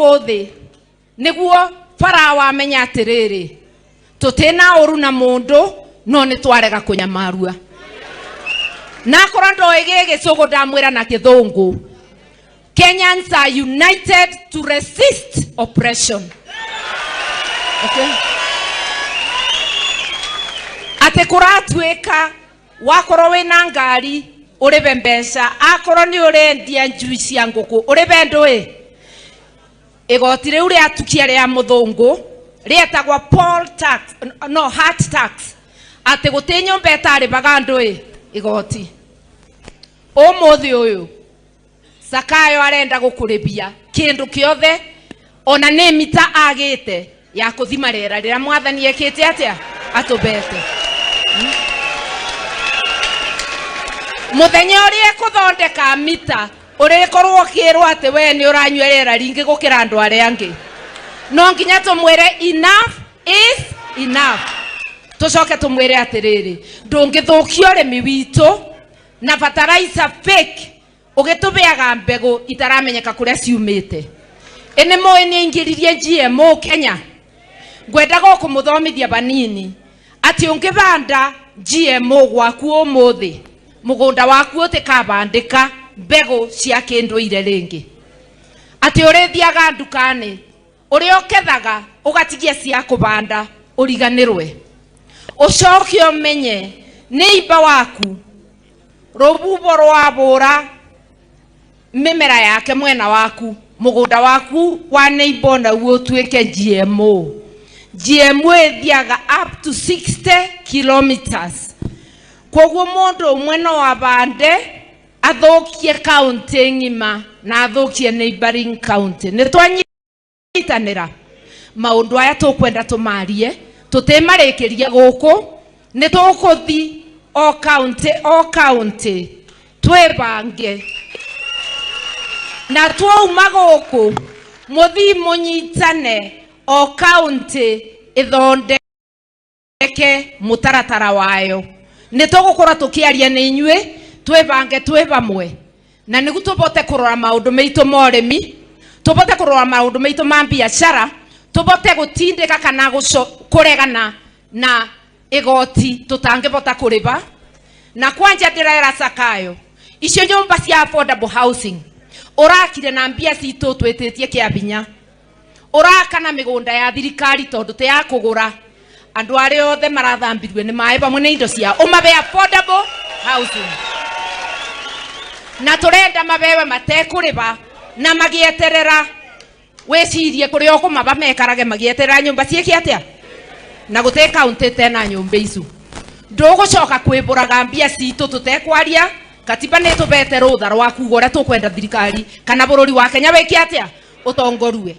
Ũmũthĩ nĩguo Farao amenya atĩrĩrĩ, tũtĩna ũru na mũndũ, no nĩ twarega kũnyamarua. Na akorwo ndoĩ gĩgĩcũgũ, ndamwĩra na Kĩthũngũ: Kenyans are united to resist oppression. Okay? Atĩ kũratuĩka wakorwo wĩna ngari ũrĩbe mbeca, akorwo nĩ ũrendia njui cia ngũkũ ũrĩbe ndũĩ igoti rĩu rĩatukia rĩa mũthũngũ rĩetagwo poll tax, no hat tax, atĩ gũtĩ nyũmba ĩtarĩbaga ndũĩ igoti. Ũmũthĩ ũyũ Zakayo arenda gũkũrĩbia kĩndũ kĩothe, ona nĩ mita agĩte ya kũthima rĩera rĩrĩa Mwathani ekĩte atĩa atũbete. Mũthenya ũrĩa ekũthondeka mita, ũrĩkorwo ũkĩrwo atĩ we nĩ ũranyua rĩera ringĩ gũkĩra andũ arĩa angĩ. No nginya tũmwĩre enough is enough. Tũcoke tũmwĩre atĩrĩrĩ, ndũngĩthũkia ũrĩmi witũ na fertilizer fake, ũgĩtũbeaga mbegũ itaramenyeka kũrĩa ciumĩte. Ĩ nĩ mũĩ nĩ aingĩririe GMO Kenya? Ngwendaga o kũmũthomithia vanini atĩ ũngĩbanda GMO gwaku ũmũthĩ, mũgũnda waku ũtĩkabandĩka mbegũ cia kĩndũire rĩngĩ. Atĩ ũrĩthiaga ndukanĩ, ũrĩa ũkethaga ũgatigia cia kũbanda, ũriganĩrwe, ũcoke ũmenye nĩ imba waku rũbubo rwabũra mĩmera yake mwena waku, mũgũnda waku wa neighbor naguo ũtuĩke GMO. GMO ĩthiaga up to 60 kilometers, koguo mũndũ ũmwe no abande athũkie kaunti ng'ima na athũkie neighboring county. Nĩ twanyitanĩra maũndũ aya tũkwenda tũmarie, tũtĩmarĩkĩrie gũkũ, nĩ tũkũthi o county o county twĩbange, na twauma gũkũ mũthi mũnyitane o county ĩthondeke mũtaratara wayo. Nĩ tũgũkorwo tũkĩaria nĩ inyuĩ, twĩbange twĩ bamwe, na nĩguo tũbote kũrora maũndũ maitũ ma ũrĩmi, tũbote kũrora maũndũ maitũ ma biacara, tũbote gũtindĩka kana kũregana na igoti tũtangĩbota kũrĩba. Na kwanja ndĩrera Zakayo, icio nyũmba cia affordable housing ũrakire na mbia citũ twĩtĩtie kĩa binya, ũraka na mĩgũnda ya thirikari tondũ ti ya kũgũra. Andũ arĩa othe marathambirwe nĩ maĩ pamwe na indo ciao ũmabe affordable housing, na tũrenda mabewe matekũrĩba na magĩeterera. Wĩcirie kũrĩa ũkũmaba mekarage magĩeterera nyũmba ciĩke atĩa, na gũtĩ kaunti tena nyũmba icu. Ndũgũcoka kwĩbũraga mbia citũ tũtekwaria. Katiba nĩ tũbete rũtha rwa kuga ũrĩa tũkwenda thirikari kana bũrũri wa Kenya wĩke atĩa, ũtongorue.